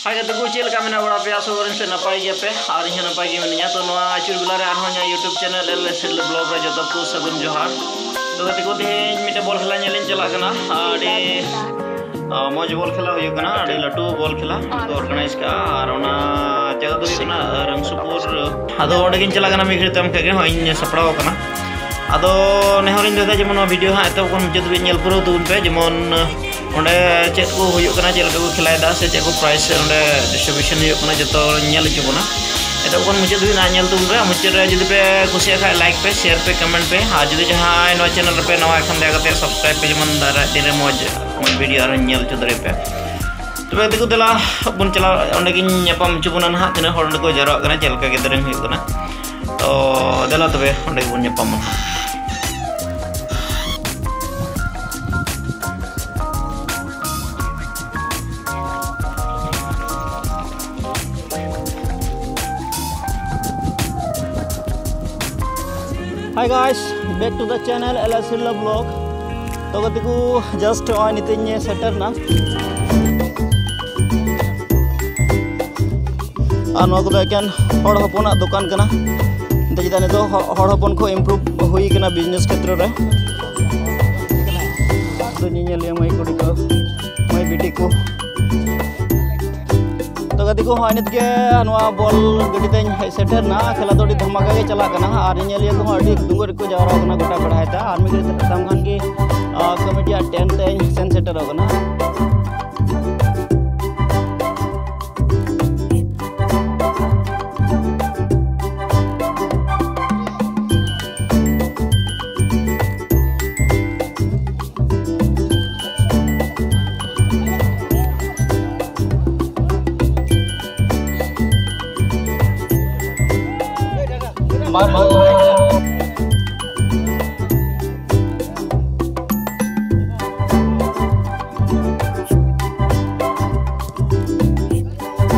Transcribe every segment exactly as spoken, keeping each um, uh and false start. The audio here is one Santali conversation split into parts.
ᱦᱟᱭ ᱜᱟᱛᱮ ᱠᱚ, ᱪᱮᱫ ᱞᱮᱠᱟ ᱢᱮᱱᱟᱜ ᱵᱟᱲᱟ ᱯᱮᱭᱟ? ᱟᱥᱚᱜ ᱟᱹᱧ ᱥᱮ ᱱᱟᱯᱟᱭ ᱜᱮᱭᱟᱯᱮ, ᱟᱨ ᱤᱧ ᱦᱚᱸ ᱱᱟᱯᱟᱭ ᱜᱮ ᱢᱤᱱᱟᱹᱧᱟ᱾ ᱛᱚ, ᱱᱚᱣᱟ ᱟᱹᱪᱩᱨ ᱵᱮᱞᱟ ᱨᱮ ᱟᱨᱦᱚᱸ ᱤᱧᱟᱹᱜ YouTube channel L S L Vlog ᱨᱮ ᱡᱚᱛᱚ ᱠᱚ ᱥᱟᱹᱜᱩᱱ ᱡᱚᱦᱟᱨ᱾ ᱛᱚ ᱜᱟᱛᱮ ᱠᱚ, ᱛᱮᱦᱮᱧ ᱢᱤᱫᱴᱮᱱ ᱵᱚᱞ ᱠᱷᱮᱞᱟ ᱧᱮᱞᱤᱧ ᱪᱟᱞᱟᱜ ᱠᱟᱱᱟ᱾ ᱟᱹᱰᱤ, ᱟ, ᱢᱚᱡᱽ ᱵᱚᱞ ᱠᱷᱮᱞᱟ ᱦᱩᱭᱩᱜ ᱠᱟᱱᱟ, ᱟᱹᱰᱤ ᱞᱟᱹᱴᱩ ᱵᱚᱞ ᱠᱷᱮᱞᱟ ᱠᱚ organize ᱠᱟᱜᱼᱟ, ᱟᱨ ᱚᱱᱟ ᱡᱟᱭᱜᱟ ᱫᱚ ᱦᱩᱭᱩᱜ ᱠᱟᱱᱟ, ᱟ, ᱨᱟᱢᱥᱩᱯᱩᱨ᱾ ᱟᱫᱚ ᱚᱸᱰᱮ ᱜᱤᱧ ᱪᱟᱞᱟᱜ ᱠᱟᱱᱟ ᱢᱤᱫ ᱜᱷᱟᱹᱲᱤᱡ ᱛᱟᱭᱚᱢ ᱠᱷᱟᱡ ᱜᱮ, ᱦᱚᱸᱜᱼᱚᱭ ᱤᱧ ᱥᱟᱯᱲᱟᱣ ᱟᱠᱟᱱᱟ᱾ ᱟᱫᱚ ᱱᱮᱦᱚᱨᱤᱧ ᱫᱚᱦᱚᱭᱮᱫᱟ, ᱡᱮᱢᱚᱱ ᱱᱚᱣᱟ video ᱦᱟᱸᱜ ᱮᱛᱚᱦᱚᱵ ᱠᱷᱚᱱ ᱢᱩᱪᱟᱹᱫ ᱫᱷᱟᱹᱵᱤᱡ ᱧᱮᱞ ᱯᱩᱨᱟᱹᱣ ᱛᱟᱵᱚᱱ ᱯᱮ, ᱡᱮᱢᱚᱱ ᱚᱸᱰᱮ ᱪᱮᱫ ᱠᱚ ᱦᱩᱭᱩᱜ ᱠᱟᱱᱟ, ᱪᱮᱫ ᱞᱮᱠᱟ ᱠᱚ ᱠᱷᱮᱞᱟᱭᱮᱫᱟ, ᱥᱮ ᱪᱮᱫ ᱠᱚ prize ᱚᱸᱰᱮ distribution ᱦᱩᱭᱩᱜ ᱠᱟᱱᱟ, ᱡᱚᱛᱚ ᱧᱮᱞ ᱦᱚᱪᱚ ᱵᱚᱱᱟ᱾ ᱮᱛᱚᱦᱚᱵ ᱠᱷᱚᱱ ᱢᱩᱪᱟᱹᱫ ᱫᱷᱟᱹᱵᱤᱡ ᱱᱟᱦᱟᱜ ᱧᱮᱞ ᱛᱟᱵᱚᱱ ᱯᱮ᱾ ᱢᱩᱪᱟᱹᱫ ᱨᱮ ᱡᱩᱫᱤ ᱯᱮ ᱠᱩᱥᱤᱭᱟᱜ ᱠᱷᱟᱡ, like ᱯᱮ, share ᱯᱮ, comment ᱯᱮ, ᱟᱨ ᱡᱩᱫᱤ ᱡᱟᱦᱟᱸᱭ ᱱᱚᱣᱟ channel ᱨᱮᱯᱮ ᱱᱟᱣᱟ ᱠᱷᱟᱱ, ᱫᱟᱭᱟ ᱠᱟᱛᱮ subscribe ᱯᱮ, ᱡᱮᱢᱚᱱ ᱫᱟᱨᱟᱭ ᱫᱤᱱ ᱨᱮ ᱢᱚᱡᱽ ᱢᱚᱡᱽ video ᱟᱨᱦᱚᱸ ᱧᱮᱞ ᱦᱚᱪᱚ ᱫᱟᱲᱮᱭᱟᱯᱮ᱾ ᱛᱚᱵᱮ ᱜᱟᱛᱮ ᱠᱚ, ᱫᱮᱞᱟ ᱵᱚᱱ ᱪᱟᱞᱟᱣ, ᱚᱸᱰᱮ ᱜᱤᱧ ᱧᱟᱯᱟᱢ ᱦᱚᱪᱚ ᱵᱚᱱᱟ ᱱᱟᱦᱟᱜ, ᱛᱤᱱᱟᱹᱜ ᱦᱚᱲ ᱚᱸᱰᱮ ᱠᱚ ᱡᱟᱣᱨᱟᱜ ᱠᱟᱱᱟ, ᱪᱮᱫ ᱞᱮᱠᱟ gathering ᱦᱩᱭᱩᱜ ᱠᱟᱱᱟ᱾ ᱛᱚ ᱫᱮᱞᱟ ᱛᱚᱵᱮ, ᱚᱸᱰᱮ ᱜᱮᱵᱚᱱ ᱧᱟᱯᱟᱢᱟ ᱱᱟᱦᱟᱜ᱾ Hi guys, back to the channel L S L Vlog. ᱛᱚ ᱜᱟᱛᱮ ᱠᱚ, just ᱱᱚᱜᱼᱚᱭ ᱱᱤᱛᱚᱜ ᱤᱧ ᱥᱮᱴᱮᱨ ᱮᱱᱟ᱾ ᱟᱨ ᱱᱚᱣᱟ ᱠᱚᱫᱚ ᱮᱠᱮᱱ ᱦᱚᱲ ᱦᱚᱯᱚᱱᱟᱜ ᱫᱚᱠᱟᱱ ᱠᱟᱱᱟ᱾ ᱮᱱᱛᱮ ᱪᱮᱫᱟᱜ ᱱᱤᱛᱚᱜ ᱦᱚ-, ᱦᱚᱲ ᱦᱚᱯᱚᱱ ᱠᱚ improve ᱦᱩᱭ ᱠᱟᱱᱟ business ᱠᱷᱮᱛᱨᱚ ᱨᱮ᱾ ᱛᱚ ᱧᱮᱧᱮᱞᱤᱭᱟᱹ ᱢᱟᱹᱭ ᱠᱩᱲᱤ ᱠᱚ, ᱢᱟᱹᱭ ᱵᱤᱴᱤ ᱠᱚ᱾ ᱛᱚ ᱜᱟᱛᱮ ᱠᱚ, ᱦᱚᱸᱜᱼᱚᱭ ᱱᱤᱛ ᱜᱮ ᱱᱚᱣᱟ ᱵᱚᱞ ᱜᱟᱹᱰᱤ ᱛᱮᱧ ᱦᱮᱡ ᱥᱮᱴᱮᱨ ᱮᱱᱟ᱾ ᱠᱷᱮᱞᱟ ᱫᱚ ᱟᱹᱰᱤ ᱫᱷᱟᱢᱟᱠᱟ ᱜᱮ ᱪᱟᱞᱟᱜ ᱠᱟᱱᱟ ᱟᱨ ᱧᱮᱧᱮᱞᱤᱭᱟᱹ ᱠᱚᱦᱚᱸ ᱟᱹᱰᱤ ᱫᱩᱸᱜᱟᱹ ᱨᱮᱠᱚ ᱡᱟᱣᱨᱟ ᱟᱠᱟᱱᱟ ᱜᱚᱴᱟ ᱵᱮᱲᱦᱟᱭ ᱛᱮ᱾ ᱟᱨ ᱢᱤᱫ ᱜᱷᱟᱹᱲᱤᱡ ᱛᱟᱭᱚᱢ ᱠᱷᱟᱱ ᱜᱮ, ᱟ, committee ᱟᱜ tent ᱛᱮᱧ ᱥᱮᱱ ᱥᱮᱴᱮᱨᱚᱜ ᱠᱟᱱᱟ᱾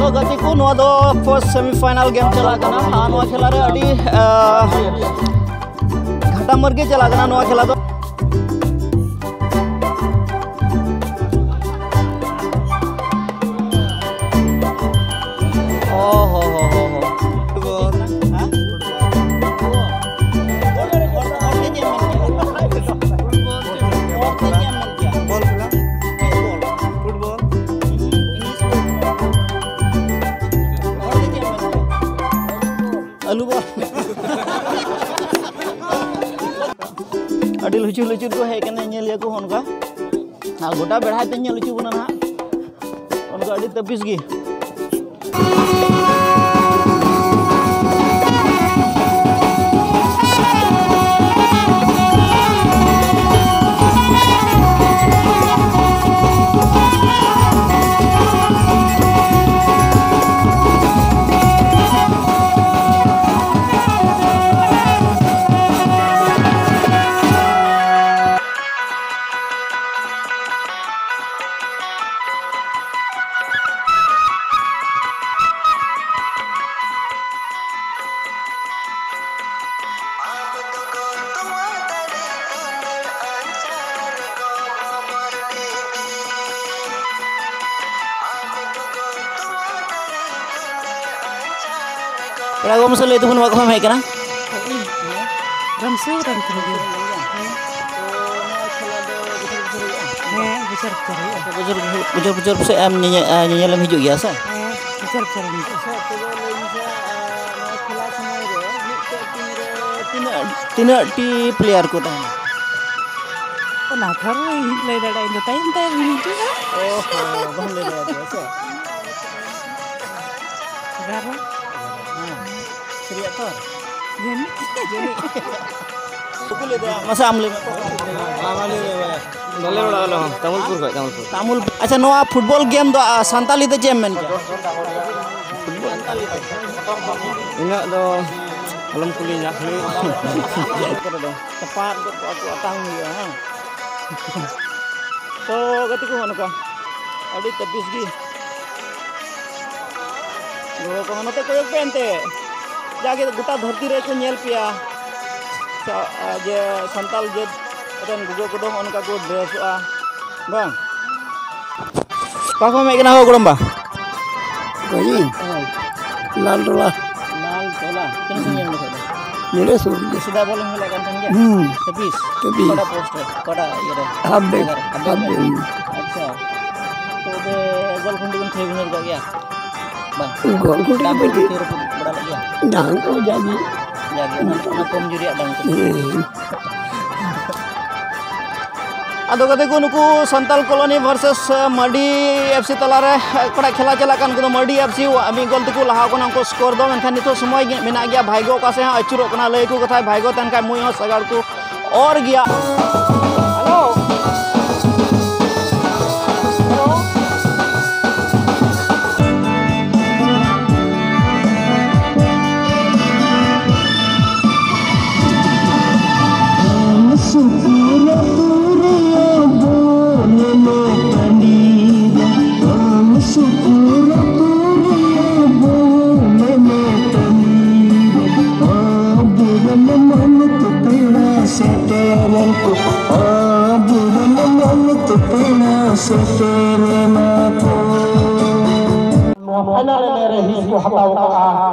ᱛᱚ ᱜᱟᱛᱮ ᱠᱚ, ᱱᱚᱣᱟ ᱫᱚ first semi final game ᱪᱟᱞᱟᱜ ᱠᱟᱱᱟ ᱟᱨ ᱱᱚᱣᱟ ᱠᱷᱮᱞᱟ ᱨᱮ ᱟᱹᱰᱤ, ᱟ, ᱜᱷᱟᱴᱟᱢᱟᱨ ᱜᱮ ᱪᱟᱞᱟᱜ ᱠᱟᱱᱟ ᱱᱚᱣᱟ ᱠᱷᱮᱞᱟ ᱫᱚ᱾ ᱞᱩᱪᱩᱨ ᱠᱚ ᱦᱮᱡ ᱠᱟᱱᱟ, ᱧᱮᱞ ᱜᱮᱭᱟ ᱠᱚ ᱚᱱᱠᱟ᱾ ᱟᱨ ᱜᱚᱴᱟ ᱵᱮᱲᱦᱟᱭ ᱛᱮ ᱧᱮᱞ ᱦᱚᱪᱚ ᱵᱚᱱᱟ ᱱᱟᱦᱟᱜ᱾ ᱚᱱᱠᱟ ᱟᱹᱰᱤ ᱛᱟᱹᱯᱤᱥ ᱜᱮ᱾ ᱯᱮᱲᱟ ᱠᱚ ᱢᱟᱥᱮ ᱞᱟᱹᱭ ᱛᱟᱵᱚᱱ, ᱚᱠᱟ ᱠᱷᱚᱱ ᱮᱢ ᱦᱮᱡ ᱠᱟᱱᱟ? ᱤᱧ? ᱨᱟᱢᱥᱩ ᱨᱟᱢᱪᱚᱱᱫᱨᱚ᱾ ᱦᱮᱸ, ᱵᱚᱪᱷᱚᱨ ᱵᱚᱪᱷᱚᱨ ᱦᱩᱭᱩᱜᱼᱟ᱾ ᱵᱚᱪᱷᱚᱨ, ᱵᱚᱪᱷᱚᱨ, ᱵᱚᱪᱷᱚᱨ ᱯᱟᱥᱮᱡ ᱟᱢ ᱧᱮᱧᱮᱞ, ᱧᱮᱧᱮᱞᱮᱢ ᱦᱤᱡᱩᱜ ᱜᱮᱭᱟ ᱥᱮ? ᱦᱮᱸ, ᱵᱚᱪᱷᱚᱨ ᱵᱚᱪᱷᱚᱨ ᱤᱧ ᱦᱤᱡᱩᱜᱼᱟ᱾ ᱟᱪᱪᱷᱟ, ᱛᱚᱵᱮ ᱞᱟᱹᱭ ᱢᱮᱥᱮ, ᱟᱨ ᱱᱚᱣᱟ ᱠᱷᱮᱞᱟ ᱥᱚᱢᱚᱭ ᱨᱮ ᱢᱤᱫᱴᱮᱡ ᱴᱤᱢ ᱨᱮ ᱛᱤᱱᱟᱹᱜ, ᱛᱤᱱᱟᱹᱜ ᱴᱤ ᱯᱞᱮᱭᱟᱨ ᱠᱚ ᱛᱟᱦᱮᱱᱟ? ᱚᱱᱟ ᱛᱷᱚᱨ ᱤᱧ ᱞᱟᱹᱭ ᱫᱟᱲᱮᱭᱟᱜᱼᱟ, ᱤᱧ ᱫᱚ ᱛᱟᱭᱚᱢ ᱛᱟᱭᱚᱢ ᱤᱧ ᱦᱤᱡᱩᱜᱼᱟ᱾ ᱚ ᱦᱚᱸ, ᱵᱟᱢ ᱞᱟᱹᱭ ᱫᱟᱲᱮᱭᱟᱜᱼᱟ ᱥᱮ? ᱮᱜᱟᱨᱚ᱾ ᱦᱮᱸ᱾ ᱥᱟᱹᱨᱤᱭᱟᱜ ᱛᱚ? ᱡᱟᱹᱱᱤᱡ᱾ ᱡᱟᱹᱱᱤᱡ᱾ ᱵᱟᱠᱚ ᱞᱟᱹᱭ ᱫᱟ, ᱢᱟᱥᱮ ᱟᱢ ᱞᱟᱹᱭ ᱢᱮ᱾ ᱵᱟᱞᱮ ᱵᱟᱲᱟ ᱟᱞᱮ ᱦᱚᱸ᱾ ᱛᱟᱢᱩᱞᱯᱩᱨ ᱠᱷᱚᱡ, ᱛᱟᱢᱩᱞᱯᱩᱨ᱾ ᱛᱟᱢᱩᱞ-, ᱟᱪᱪᱷᱟ, ᱱᱚᱣᱟ ᱯᱷᱩᱴᱵᱚᱞ ᱜᱮᱢ ᱫᱚ, ᱟ, ᱥᱟᱱᱛᱟᱞᱤ ᱛᱮ ᱪᱮᱫ ᱮᱢ ᱢᱮᱱ ᱠᱮᱭᱟ? ᱤᱱᱟᱹᱜ ᱫᱚ ᱟᱞᱚᱢ ᱠᱩᱞᱤᱧᱟ, ᱠᱷᱟᱹᱞᱤ ᱠᱚᱨᱮ ᱫᱚ ᱪᱟᱯᱟᱫ ᱜᱚᱫ ᱠᱚᱜᱼᱟ ᱠᱚ, ᱟᱛᱟᱝ ᱦᱩᱭᱩᱜᱼᱟ, ᱦᱮᱸ᱾ ᱛᱚ ᱜᱟᱛᱮ ᱠᱚ, ᱱᱚᱜᱼᱚ ᱱᱚᱝᱠᱟ ᱟᱹᱰᱤ ᱛᱟᱹᱯᱤᱥ ᱜᱮ ᱜᱚᱲᱚ ᱠᱚ᱾ ᱱᱚᱛᱮ ᱠᱚᱭᱚᱜ ᱯᱮ ᱮᱱᱛᱮ, ᱡᱟᱜᱮ ᱜᱚᱴᱟ ᱫᱷᱟᱹᱨᱛᱤ ᱨᱮᱠᱚ ᱧᱮᱞ ᱯᱮᱭᱟ᱾ ᱥᱟ-, ᱡᱮ ᱥᱟᱱᱛᱟᱞ ᱡᱟᱹᱛ ᱨᱮᱱ ᱜᱚᱜᱚ ᱠᱚᱫᱚ ᱱᱚᱜᱼᱚ ᱱᱚᱝᱠᱟ ᱠᱚ ᱰᱨᱮᱥᱚᱜᱼᱟ, ᱵᱟᱝ? ᱚᱠᱟ ᱠᱷᱚᱱ ᱦᱮᱡ ᱠᱟᱱᱟ ᱦᱳ ᱜᱚᱲᱚᱢ ᱵᱟ? ᱚᱠᱚᱭ? ᱦᱳᱭ᱾ ᱞᱟᱞ ᱴᱚᱞᱟ᱾ ᱞᱟᱞ ᱴᱚᱞᱟ᱾ ᱛᱤᱱᱟᱹᱜ ᱥᱟᱺᱜᱤᱧ ᱮᱢ ᱞᱟᱹᱭ ᱠᱮᱫᱟ? ᱱᱚᱰᱮ ᱥᱩᱨ ᱜᱮ᱾ ᱥᱮᱫᱟᱭ ᱵᱚᱞ ᱮᱢ ᱠᱷᱮᱞ ᱠᱟᱱ ᱛᱟᱦᱮᱱ ᱜᱮᱭᱟ? ᱦᱩᱸ᱾ ᱛᱟᱹᱯᱤᱥ? ᱛᱟᱹᱯᱤᱥ᱾ ᱚᱠᱟᱴᱟᱜ ᱯᱳᱥᱴ ᱨᱮ? ᱚᱠᱟᱴᱟᱜ ᱤᱭᱟᱹ ᱨᱮ? ᱦᱟᱯ ᱵᱮᱠ᱾ ᱡᱟᱭᱜᱟ ᱨᱮ? ᱦᱟᱯ ᱦᱟᱯ ᱵᱮᱠ᱾ ᱵᱮᱠ᱾ ᱟᱪᱪᱷᱟ᱾ ᱛᱚᱵᱮ ᱜᱚᱞ ᱠᱷᱩᱱᱴᱤ ᱵᱚᱱ ᱠᱷᱮᱞ ᱵᱷᱤᱸᱫᱟᱹᱲ ᱠᱟᱜ ᱜᱮᱭᱟ? ᱵᱟᱝ᱾ ᱜᱚᱞ ᱠᱷᱩᱱᱴᱤ ᱰᱟᱝ ᱠᱚ ᱠᱚ ᱵᱟᱹᱲᱛᱤ᱾ ᱠᱷᱮᱞ ᱨᱟᱹᱯᱩᱫ ᱵᱟᱲᱟ ᱞᱮᱫ ᱜᱮᱭᱟ? ᱰᱟᱝ ᱠᱚ ᱡᱟᱜᱮ᱾ ᱡᱟᱜᱮ ᱚᱱᱟ, ᱚᱱᱟ ᱠᱚᱢ ᱡᱩᱨᱤᱭᱟᱜ ᱰᱟᱝ ᱠᱚ᱾ ᱦᱮᱸ᱾ ᱟᱫᱚ ᱜᱟᱛᱮ ᱠᱚ, ᱱᱩᱠᱩ ᱥᱟᱱᱛᱟᱞ ᱠᱚᱞᱳᱱᱤ ᱵᱷᱟᱨᱥᱮᱥ ᱢᱟᱹᱰᱤ ᱮᱯᱷ ᱥᱤ ᱛᱟᱞᱟᱨᱮ ᱚᱠᱟᱴᱟᱜ ᱠᱷᱮᱞᱟ ᱪᱟᱞᱟᱜ ᱠᱟᱱ, ᱩᱱᱠᱩ ᱫᱚ ᱢᱟᱹᱰᱤ ᱮᱯᱷ ᱥᱤ ᱢᱤᱫ ᱜᱳᱞ ᱛᱮᱠᱚ ᱞᱟᱦᱟ ᱠᱟᱱᱟ ᱩᱱᱠᱩ ᱥᱠᱳᱨ ᱫᱚ᱾ ᱢᱮᱱᱠᱷᱟᱱ ᱱᱤᱛᱚᱜ ᱥᱚᱢᱚᱭ ᱢᱮᱱᱟᱜ ᱜᱮᱭᱟ, ᱵᱷᱟᱭᱜᱳ ᱚᱠᱟ ᱥᱮᱫ ᱦᱚᱸ ᱟᱹᱪᱩᱨᱚᱜ ᱠᱟᱱᱟ, ᱞᱟᱹᱭ ᱟᱠᱚ ᱠᱟᱛᱷᱟᱭ ᱵᱷᱟᱭᱜᱳ ᱛᱟᱦᱮᱱ ᱠᱷᱟᱱ ᱢᱩᱡ ᱦᱚᱸ ᱥᱟᱜᱟᱲ ᱠᱚ ᱚᱨ ᱜᱮᱭᱟ᱾ ᱦᱮᱞᱳ᱾ ᱱᱚᱣᱟ ᱯᱷᱟᱭᱱᱟᱞ ᱮᱱᱮᱡ ᱨᱮ ᱦᱤᱸᱥ ᱠᱚ ᱦᱟᱛᱟᱣ ᱠᱟᱜᱼᱟ᱾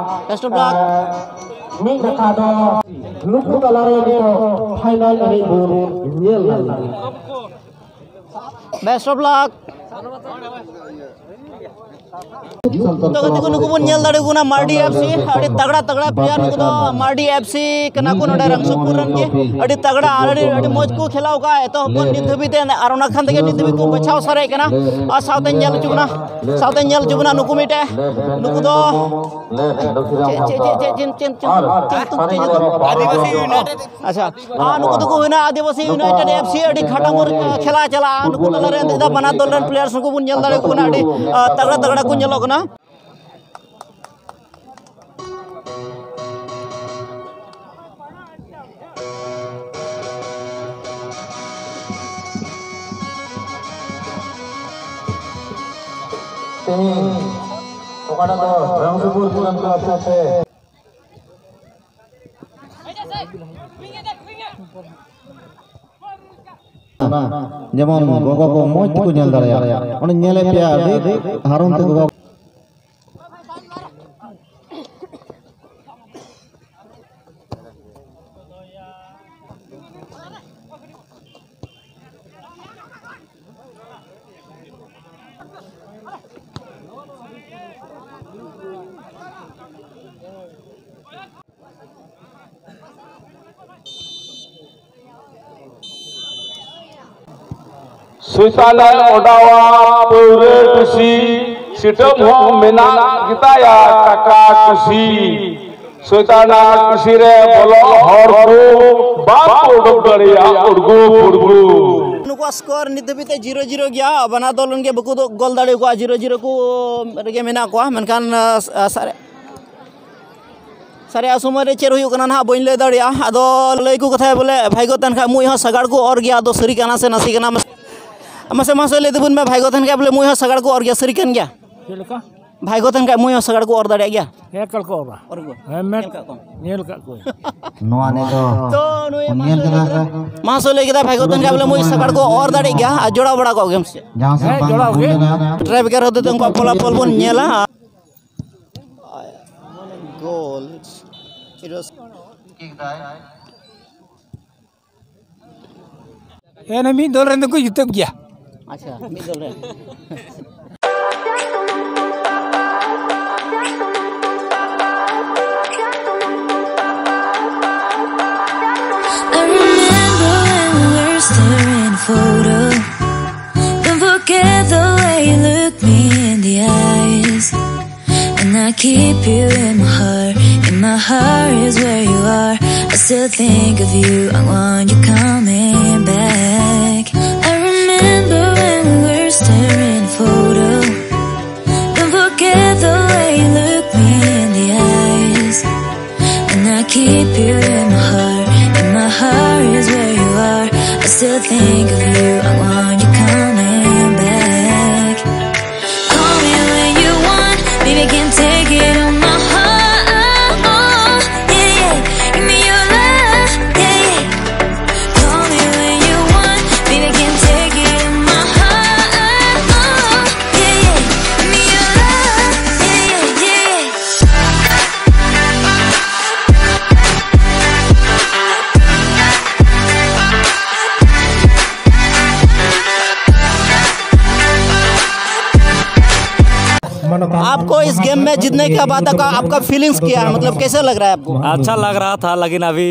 Best of luck. ᱟᱨ ᱢᱤᱫ ᱱᱟᱠᱷᱟ ᱫᱚ ᱱᱩᱠᱩ ᱛᱟᱞᱟᱨᱮ ᱱᱤᱛᱚᱜ ᱯᱷᱟᱭᱱᱟᱞ ᱮᱱᱮᱡ ᱵᱚᱱ ᱧᱮᱞ ᱞᱟᱹᱜᱤᱫ᱾ Best of luck. ᱛᱚ ᱜᱟᱛᱮ ᱠᱚ, ᱱᱩᱠᱩ ᱵᱚᱱ ᱧᱮᱞ ᱫᱟᱲᱮᱭᱟᱠᱚ ᱠᱟᱱᱟ ᱢᱟᱨᱰᱤ ᱮᱯᱷ ᱥᱤ, ᱟᱹᱰᱤ ᱛᱟᱜᱲᱟ ᱛᱟᱜᱲᱟ ᱯᱞᱮᱭᱟᱨ ᱱᱩᱠᱩ ᱫᱚ᱾ ᱢᱟᱨᱰᱤ ᱮᱯᱷ ᱥᱤ ᱠᱟᱱᱟ ᱠᱚ ᱱᱚᱰᱮ ᱨᱟᱝᱥᱩᱯᱩᱨ ᱨᱮᱱ ᱜᱮ᱾ ᱟᱹᱰᱤ ᱛᱟᱜᱲᱟ ᱟᱨ ᱟᱹᱰᱤ, ᱟᱹᱰᱤ ᱢᱚᱡᱽ ᱠᱚ ᱠᱷᱮᱞᱟ ᱟᱠᱟᱫᱼᱟ ᱮᱛᱚᱦᱚᱵ ᱠᱷᱚᱱ ᱱᱤᱛ ᱫᱷᱟᱹᱵᱤᱡ ᱛᱮ, ᱟᱨ ᱚᱱᱟ ᱠᱷᱟᱱ ᱛᱮᱜᱮ ᱱᱤᱛ ᱫᱷᱟᱹᱵᱤᱡ ᱠᱚ ᱵᱟᱪᱷᱟᱣ ᱥᱟᱨᱮᱡ ᱠᱟᱱᱟ᱾ ᱟᱨ ᱥᱟᱶᱛᱮ ᱧᱮᱞ ᱦᱚᱪᱚ ᱵᱚᱱᱟ, ᱥᱟᱶᱛᱮ ᱧᱮᱞ ᱦᱚᱪᱚ ᱵᱚᱱᱟ ᱱᱩᱠᱩ ᱢᱤᱫᱴᱮᱡ, ᱱᱩᱠᱩ ᱫᱚ ᱪᱮᱫ, ᱪᱮᱫ, ᱪᱮᱫ, ᱪᱮᱫ, ᱪᱮᱫ, ᱪᱮᱫ, ᱪᱮᱫ, ᱪᱮᱫ, ᱪᱮᱫ, ᱪᱮᱫ, ᱪᱮᱫ, ᱪᱮᱫ, ᱪᱮᱫ, ᱪᱮᱫ, ᱪᱮᱫ, ᱪᱮᱫ, ᱪᱮᱫ, ᱟᱪᱪᱷᱟ, ᱟᱨ ᱱᱩᱠᱩ ᱫᱚᱠᱚ ᱦᱩᱭᱱᱟ ᱟᱹᱫᱤᱵᱟᱹᱥᱤ ᱤᱭᱩᱱᱟᱭᱴᱮᱰ ᱮᱯᱷ ᱥᱤ, ᱟᱹᱰᱤ ᱠᱷᱟᱴᱟ ᱢᱩᱨ ᱠᱷᱮᱞᱟ ᱪᱟᱞᱟᱜᱼᱟ᱾ ᱱᱩᱠᱩ ᱛᱟᱞᱟᱨᱮ ᱮᱱᱛᱮ ᱵᱟᱱᱟᱨ ᱫᱚᱞ ᱨᱮᱱ ᱯᱞᱮᱭᱟᱨᱥ ᱦᱚᱸᱠᱚ ᱵᱚᱱ ᱧᱮᱞ ᱫᱟᱲᱮᱭᱟᱠᱚ ᱠᱟᱱᱟ, ᱟᱹᱰᱤ ᱟᱸ, ᱛᱟᱜᱲᱟ ᱛᱟᱜᱲᱟ ᱠᱚ ᱧᱮᱞᱚᱜ ᱠᱟᱱᱟ᱾ ᱛᱮᱦᱮᱧ ᱚᱠᱟᱴᱟᱜ ᱫᱚ ᱨᱟᱢᱥᱩᱯᱩᱨ ᱯᱩᱨᱟᱱ ᱠᱞᱟᱵᱽ ᱥᱟᱶᱛᱮ ᱡᱮᱢᱚᱱ ᱜᱚᱜᱚ ᱠᱚ ᱢᱚᱡᱽ ᱛᱮᱠᱚ ᱧᱮᱞ ᱫᱟᱲᱮᱭᱟᱜᱼᱟ᱾ ᱚᱸᱰᱮ ᱧᱮᱞᱮᱫ ᱯᱮᱭᱟ ᱟᱹᱰᱤ ᱦᱟᱨᱚᱱ ᱛᱮ ᱜᱚᱜᱚ ᱥᱚᱭᱛᱟᱱᱮ ᱚᱰᱟᱣᱟ ᱯᱟᱹᱣᱨᱟᱹ ᱴᱩᱥᱤ, ᱥᱤᱴᱟᱹᱢ ᱦᱚᱸ ᱢᱮᱱᱟᱜ ᱜᱮᱛᱟᱭᱟ ᱴᱟᱠᱟ ᱴᱩᱥᱤ᱾ ᱥᱚᱭᱛᱟᱱᱟᱜ ᱴᱩᱥᱤ ᱨᱮ ᱵᱚᱞᱚᱜ ᱦᱚᱲ ᱠᱚ ᱵᱟᱝ ᱠᱚ ᱩᱰᱩᱠ ᱫᱟᱲᱮᱭᱟᱜᱼᱟ ᱩᱲᱜᱩ ᱯᱩᱲᱜᱩ᱾ ᱱᱩᱠᱩᱣᱟᱜ ᱥᱠᱳᱨ ᱱᱤᱛ ᱫᱷᱟᱹᱵᱤᱡ ᱛᱮ ᱡᱤᱨᱳ ᱡᱤᱨᱳ ᱜᱮᱭᱟ᱾ ᱵᱟᱱᱟᱨ ᱫᱚᱞ ᱨᱮᱱ ᱜᱮ ᱵᱟᱠᱚ ᱫᱚ ᱜᱳᱞ ᱫᱟᱲᱮ ᱟᱠᱚᱣᱟ, ᱡᱤᱨᱳ ᱡᱤᱨᱳ ᱠᱚ ᱨᱮᱜᱮ ᱢᱮᱱᱟᱜ ᱠᱚᱣᱟ᱾ ᱢᱮᱱᱠᱷᱟᱱ, ᱟ, ᱥᱟ-, ᱥᱟᱨᱮ-, ᱥᱟᱨᱮᱭᱟᱜ ᱥᱚᱢᱚᱭ ᱨᱮ ᱪᱮᱫ ᱦᱩᱭᱩᱜ ᱠᱟᱱᱟ ᱱᱟᱦᱟᱜ ᱵᱟᱹᱧ ᱞᱟᱹᱭ ᱫᱟᱲᱮᱭᱟᱜᱼᱟ᱾ ᱟᱫᱚ ᱞᱟᱹᱭ ᱠᱚ ᱠᱟᱛᱷᱟᱭ ᱵᱚᱞᱮ ᱵᱷᱟᱭᱜᱚ ᱛᱟᱦᱮᱱ ᱠᱷᱟᱡ ᱢᱩᱡ ᱦᱚᱸ ᱥᱟᱜᱟᱲ ᱠᱚ ᱚᱨ ᱜᱮᱭᱟ᱾ ᱟᱫᱚ ᱥᱟᱹᱨᱤ ᱠᱟᱱᱟ ᱥᱮ ᱱᱟᱥᱮ ᱠᱟᱱᱟ? ᱢᱟᱥᱮ, ᱢᱟᱥᱮ, ᱢᱟᱥᱮ ᱞᱟᱹᱭ ᱛᱟᱵᱚᱱ ᱢᱮ, ᱵᱷᱟᱭᱜᱚ ᱛᱟᱦᱮᱱ ᱠᱷᱟᱡ ᱵᱚᱞᱮ ᱢᱩᱡ ᱦᱚᱸ ᱥᱟᱜᱟᱲ ᱠᱚ ᱚᱨ ᱜᱮᱭᱟ, ᱥᱟᱹᱨᱤ ᱠᱟᱱ ᱜᱮᱭᱟ? ᱪᱮᱫ ᱞᱮᱠᱟ? ᱵᱷᱟᱭᱜᱚ ᱛᱟᱦᱮᱱ ᱠᱷᱟᱡ ᱢᱩᱡ ᱦᱚᱸ ᱥᱟᱜᱟᱲ ᱠᱚ ᱚᱨ ᱫᱟᱲᱮᱭᱟᱜ ᱜᱮᱭᱟ? ᱮᱠᱟᱞ ᱠᱚ ᱚᱨᱟ᱾ ᱚᱨ ᱠᱚ᱾ ᱦᱮᱸ, ᱢᱮᱫ ᱧᱮᱞ ᱠᱟᱜ ᱠᱚᱣᱟ᱾ ᱧᱮᱞ ᱠᱟᱜ ᱠᱚᱣᱟ᱾ ᱱᱚᱣᱟ ᱱᱤᱛ ᱫᱚ ᱛᱚ, ᱱᱩᱭ ᱩᱱᱤ ᱧᱮᱞ ᱠᱮᱫᱟ ᱥᱮ? ᱢᱟᱦᱟᱥᱚᱭ ᱞᱟᱹᱭ ᱠᱮᱫᱟ, ᱵᱷᱟᱭᱜᱚ ᱛᱟᱦᱮᱱ ᱠᱷᱟᱡ ᱵᱚᱞᱮ ᱢᱩᱡ ᱥᱟᱜᱟᱲ ᱠᱚ ᱚᱨ ᱫᱟᱲᱮᱭᱟᱜ ᱜᱮᱭᱟ ᱟᱨ ᱡᱚᱲᱟᱣ ᱵᱟᱲᱟ ᱠᱚᱜ ᱜᱮᱭᱟᱢ ᱥᱮ? ᱡᱟᱦᱟᱸ ᱥᱮᱫ ᱦᱮᱸ, ᱵᱟᱝ ᱡᱚᱲᱟᱣ ᱦᱩᱭ ᱜᱮ᱾ ᱞᱮᱱᱟ᱾ ᱴᱨᱟᱭ ᱵᱮᱠᱟᱨ ᱦᱚᱛᱮ ᱛᱮ ᱩᱱᱠᱩᱣᱟᱜ ᱯᱷᱚᱞᱟᱯᱷᱚᱞ ᱵᱚᱱ ᱧᱮᱞᱟ᱾ ᱜᱳᱞ᱾ ᱮᱱ ᱢᱤᱫ ᱫᱚᱞ ᱨᱮᱱ ᱫᱚᱠᱚ ᱡᱩᱛᱟᱹᱜ ᱜᱮᱭᱟ᱾ ᱟᱪᱪᱷᱟ, ᱢᱤᱫ ᱫᱚᱞ ᱨᱮ᱾ I remember when we were staring at a photo. Don't forget the way you look me in the eyes. And I keep you in my heart. In my heart is where you are. I still think of you. I want you coming back. I remember when we were staring at a photo. Don't forget the way you look me in the eyes. And I keep you in my heart. In my heart is where you are. I still think of you. I want you coming back. Call me when you want. Baby, I can take it on my heart. Yeah, yeah. Give me your love. Yeah, yeah. Call me when you want. Baby, I can take it on my heart. Yeah, yeah. Give me your love. Yeah, yeah, yeah. आपको इस गेम में जीतने के बाद का आपका फीलिंग्स क्या है, मतलब कैसे लग रहा है आपको? अच्छा लग रहा था, लेकिन अभी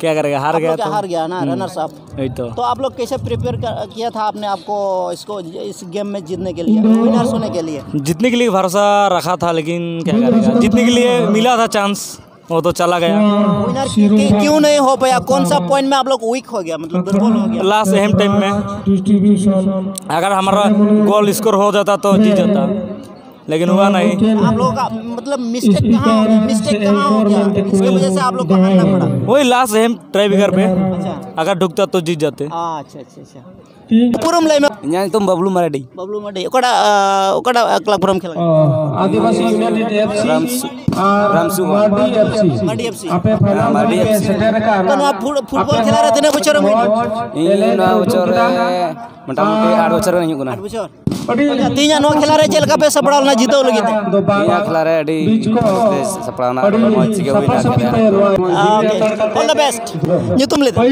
क्या करेगा, हार आप गया लोग क्या तो। हार गया ना, हम्म, रनर्स अप। वही तो। तो आप लोग कैसे प्रिपेयर कर, किया था आपने आपको इसको, इस गेम में जीतने के लिए, विनर्स होने के लिए? जीतने के लिए भरोसा रखा था, लेकिन क्या करेगा, जीतने के लिए मिला था चांस, वो तो चला गया। विनर क्यों नहीं हो पाया? कौन सा पॉइंट में आप लोग वीक हो गया, मतलब दुर्बल हो गया? लास्ट एम टाइम में, डिस्ट्रीब्यूशन अगर हमारा गोल स्कोर हो जाता तो जीत जाता, लेकिन हुआ नहीं। आप लोगों का मतलब मिस्टेक कहाँ हो गया? मिस्टेक कहाँ हो गया, इसके वजह से आप लोग को हारना पड़ा? वही लास्ट एम ट्राई ब्रेकर पे, अच्छा। अगर ढुकता तो जीत जाते। अच्छा, अच्छा, अच्छा। ᱯᱩᱨᱩᱢ ᱞᱟᱹᱭ ᱢᱮ᱾ ᱤᱧᱟᱹᱜ ᱧᱩᱛᱩᱢ ᱵᱟᱵᱞᱩ ᱢᱟᱨᱰᱤ᱾ ᱵᱟᱵᱞᱩ ᱢᱟᱨᱰᱤ, ᱚᱠᱟᱴᱟᱜ, ᱟᱸ, ᱚᱠᱟᱴᱟᱜ ᱠᱞᱟᱵᱽ ᱠᱚᱨᱮᱢ ᱠᱷᱮᱞ ᱠᱟᱱᱟ? Adibasi united F C Ramsu. ᱟᱨ Ramsu. Mardi F C. Mardi F C. ᱟᱯᱮ ᱯᱷᱟᱭᱱᱟᱞ ᱢᱟᱨᱰᱤ ᱨᱮᱯᱮ ᱮᱯᱷ ᱥᱤ᱾ ᱥᱮᱴᱮᱨ ᱟᱠᱟᱱ᱾ ᱛᱚ, ᱱᱚᱣᱟ ᱯᱷᱩᱴ-, ᱯᱷᱩᱴᱵᱚᱞ ᱠᱷᱮᱞᱟ ᱨᱮ ᱛᱤᱱᱟᱹᱜ ᱵᱚᱪᱷᱚᱨᱮᱢ ᱦᱩᱭᱱᱟ? ᱤᱧ ᱱᱚᱣᱟ ᱵᱚᱪᱷᱚᱨ ᱨᱮ ᱢᱚᱴᱟᱢᱩᱴᱤ ᱟᱴ ᱵᱚᱪᱷᱚᱨ ᱜᱟᱱ ᱦᱩᱭᱩᱜ ᱠᱟᱱᱟ᱾ ᱟᱴ ᱵᱚᱪᱷᱚᱨ᱾ ᱟᱪᱪᱷᱟ, ᱛᱮᱦᱮᱧᱟᱜ ᱱᱚᱣᱟ ᱠᱷᱮᱞᱟ ᱨᱮ ᱪᱮᱫ ᱞᱮᱠᱟ ᱯᱮ ᱥᱟᱯᱲᱟᱣ ᱞᱮᱱᱟ ᱡᱤᱛᱟᱹᱣ ᱞᱟᱹᱜᱤᱫ ᱛᱮ? ᱛᱮᱦᱮᱧᱟᱜ ᱠᱷᱮᱞᱟ ᱨᱮ ᱟᱹᱰᱤ ᱵᱮᱥ ᱥᱟᱯᱲᱟᱣ ᱮᱱᱟ, ᱟᱹᱰᱤ ᱢᱚᱡᱽ ᱜᱮ ᱦᱩᱭᱱᱟ ᱠᱷᱮᱞᱟ᱾ ᱟᱸ, ᱳᱠᱮ᱾ All the best. ᱧᱩᱛᱩᱢ ᱞᱟᱹᱭ ᱛᱟᱢ?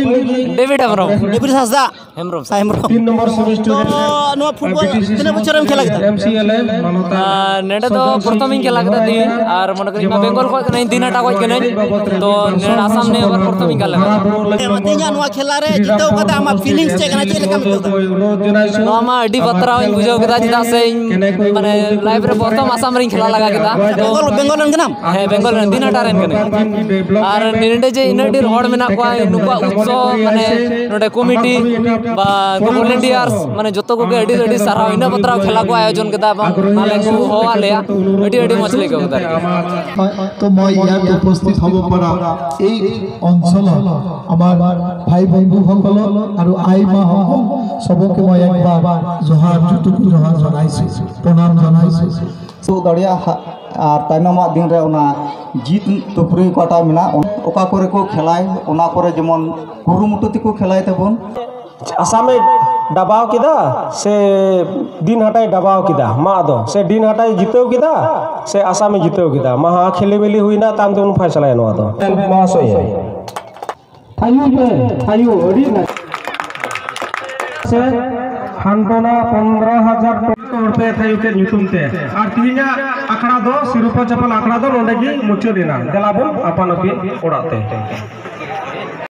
ᱰᱮᱵᱷᱤᱰ ᱦᱮᱢᱵᱨᱚᱢ᱾ ᱰᱮᱵᱷᱤᱰ ᱦᱟᱸᱥᱫᱟ᱾ ᱦᱮᱢᱵᱨᱚᱢ᱾ ᱦᱮᱢᱵᱨᱚᱢ᱾ ᱛᱤᱱ ᱱᱚᱢᱵᱚᱨ ᱥᱮᱢᱤᱥᱴᱟᱨ ᱛᱚ, ᱱᱚᱣᱟ ᱯᱷᱩᱴᱵᱚᱞ ᱛᱤᱱᱟᱹᱜ ᱵᱚᱪᱷᱚᱨᱮᱢ ᱠᱷᱮᱞᱟ ᱠᱮᱫᱟ? ᱮᱢ ᱥᱤ ᱮᱞ ᱮ ᱢᱟᱱᱚᱛᱟᱱ ᱟᱨ ᱱᱚᱰᱮ ᱫᱚ ᱯᱨᱚᱛᱷᱚᱢᱤᱧ ᱠᱷᱮᱞᱟ ᱠᱮᱫᱟ ᱛᱤᱦᱤᱧ, ᱟᱨ ᱢᱚᱱᱮ ᱠᱚᱨᱤᱧ ᱤᱧ ᱢᱟ ᱵᱮᱝᱜᱚᱞ ᱠᱷᱚᱡ ᱠᱟᱹᱱᱟᱹᱧ, ᱫᱤᱱᱦᱟᱴᱟ ᱠᱷᱚᱡ ᱠᱟᱹᱱᱟᱹᱧ, ᱛᱚ ᱱᱚᱰᱮ ᱟᱥᱟᱢ ᱱᱤᱭᱟᱹ ᱵᱟᱨ ᱯᱨᱚᱛᱷᱚᱢᱤᱧ ᱠᱷᱮᱞᱟ ᱠᱮᱫᱟ᱾ ᱦᱮᱸ, ᱢᱟ, ᱛᱮᱦᱮᱧᱟᱜ ᱱᱚᱣᱟ ᱠᱷᱮᱞᱟ ᱨᱮ ᱡᱤᱛᱟᱹᱣ ᱠᱟᱛᱮ ᱟᱢᱟᱜ ᱯᱷᱤᱞᱤᱝᱥ ᱪᱮᱫ ᱠᱟᱱᱟ, ᱪᱮᱫ ᱞᱮᱠᱟᱢ ᱟᱹᱭᱠᱟᱹᱣ ᱫᱟ? ᱱᱚᱣᱟ ᱢᱟ ᱟᱹᱰᱤ ᱵᱟᱛᱨᱟᱣ ᱤᱧ ᱵᱩᱡᱷᱟᱹᱣ ᱠᱮᱫᱟ, ᱪᱮᱫᱟᱜ ᱥᱮ ᱤᱧ ᱢᱟᱱᱮ ᱞᱟᱭᱤᱯᱷ ᱨᱮ ᱯᱨᱚᱛᱷᱚᱢ ᱟᱥᱟᱢ ᱨᱤᱧ ᱠᱷᱮᱞᱟ ᱞᱟᱜᱟ ᱠᱮᱫᱟ᱾ ᱛᱚ ᱵᱮᱝᱜᱚᱞ, ᱵᱮᱝᱜᱚᱞ ᱨᱮᱱ ᱠᱟᱱᱟᱢ? ᱦᱮᱸ, ᱵᱮᱝᱜᱚᱞ ᱨᱮᱱ, ᱫᱤᱱᱦᱟᱴᱟ ᱨᱮᱱ ᱠᱟᱹᱱᱟᱹᱧ᱾ ᱟᱨ ᱱᱚᱰᱮ ᱡᱮ ᱤᱱᱟᱹᱜ ᱰᱷᱮᱨ ᱦᱚᱲ ᱢᱮᱱᱟᱜ ᱠᱚᱣᱟ, ᱱᱩᱠᱩᱣᱟᱜ ᱩᱛᱥᱚᱵ, ᱢᱟᱱᱮ ᱱᱚᱰᱮ ᱠᱚᱢᱤᱴᱤ ᱵᱟ ᱩᱱᱠᱩ ᱵᱷᱚᱞᱮᱱᱴᱤᱭᱟᱨᱥ, ᱢᱟᱱᱮ ᱡᱚᱛᱚ ᱠᱚᱜᱮ ᱟᱹᱰᱤ ᱟᱹᱰᱤ ᱥᱟᱨᱦᱟᱣ᱾ ᱤᱱᱟᱹᱜ ᱵᱟᱛᱨᱟᱣ ᱠᱷᱮᱞᱟ ᱠᱚ ᱟᱭᱳᱡᱚᱱ ᱠᱮᱫᱟ ᱮᱵᱚᱝ ᱟᱞᱮ ᱠᱚ ᱦᱚᱦᱚᱣᱟᱫ ᱞᱮᱭᱟ, ᱟᱹᱰᱤ ᱟᱹᱰᱤ ᱢᱚᱡᱽ ᱞᱮ ᱟᱹᱭᱠᱟᱹᱣ ᱠᱮᱫᱟ ᱟᱨᱠᱤ। তো মই ইয়াত উপস্থিত হ'ব পৰা এই অঞ্চলৰ আমাৰ ভাই বন্ধুসকলক আৰু আই মাসকল চবকে মই একবাৰ জোহাৰ, জুতুকু জোহাৰ জনাইছোঁ, প্ৰণাম জনাইছোঁ। ᱛᱩᱫ ᱫᱟᱲᱮᱭᱟᱜᱼᱟ ᱦᱟᱸᱜ᱾ ᱟᱨ ᱛᱟᱭᱱᱚᱢᱟᱜ ᱫᱤᱱ ᱨᱮ ᱚᱱᱟ ᱡᱤᱛ ᱛᱩᱯᱨᱤ ᱚᱠᱟᱴᱟᱜ ᱢᱮᱱᱟᱜ, ᱚᱠᱟ ᱠᱚᱨᱮ ᱠᱚ ᱠᱷᱮᱞᱟᱭ, ᱚᱱᱟ ᱠᱚᱨᱮ ᱡᱮᱢᱚᱱ ᱠᱩᱨᱩᱢᱩᱴᱩ ᱛᱮᱠᱚ ᱠᱷᱮᱞᱟᱭ ᱛᱟᱵᱚᱱ᱾ ᱟᱥᱟᱢᱮ ᱰᱟᱵᱟᱣ ᱠᱮᱫᱟ ᱥᱮ ᱫᱤᱱᱦᱟᱴᱟᱭ ᱰᱟᱵᱟᱣ ᱠᱮᱫᱟ? ᱢᱟ ᱟᱫᱚ ᱥᱮ ᱫᱤᱱᱦᱟᱴᱟᱭ ᱡᱤᱛᱟᱹᱣ ᱠᱮᱫᱟ ᱥᱮ ᱟᱥᱟᱢᱮ ᱡᱤᱛᱟᱹᱣ ᱠᱮᱫᱟ? ᱢᱟ ᱦᱟ ᱠᱷᱮᱞᱤᱢᱮᱞᱤ ᱦᱩᱭᱱᱟ, ᱛᱟᱭᱚᱢ ᱛᱮᱵᱚᱱ ᱯᱷᱟᱭᱥᱟᱞᱟᱭᱟ ᱱᱚᱣᱟ ᱫᱚ᱾ ᱢᱚᱦᱟᱥᱚᱭ᱾ ᱛᱷᱟᱭᱩ ᱯᱮ, ᱛᱷᱟᱭᱩ, ᱟᱹᱰᱤ ᱱᱟᱯᱟᱭ᱾ ᱥᱮ ᱦᱟᱱᱰᱚᱱᱟ ᱯᱚᱱᱫᱽᱨᱚ ᱦᱟᱡᱟᱨ ᱴᱟᱠᱟ ᱦᱚᱲ ᱯᱮ ᱛᱷᱟᱭᱩ ᱠᱮᱫ ᱧᱩᱛᱩᱢ ᱛᱮ᱾ ᱟᱨ ᱛᱤᱦᱤᱧᱟᱜ ᱟᱠᱷᱲᱟ ᱫᱚ, ᱥᱤᱨᱯᱟᱹ ᱪᱟᱯᱟᱞ ᱟᱠᱷᱲᱟ ᱫᱚ ᱱᱚᱰᱮ ᱜᱮ ᱢᱩᱪᱟᱹᱫ ᱮᱱᱟ᱾ ᱫᱮᱞᱟ ᱵᱚᱱ ᱟᱯᱟᱱ ᱟᱹᱯᱤᱱ ᱚᱲᱟᱜ ᱛᱮ᱾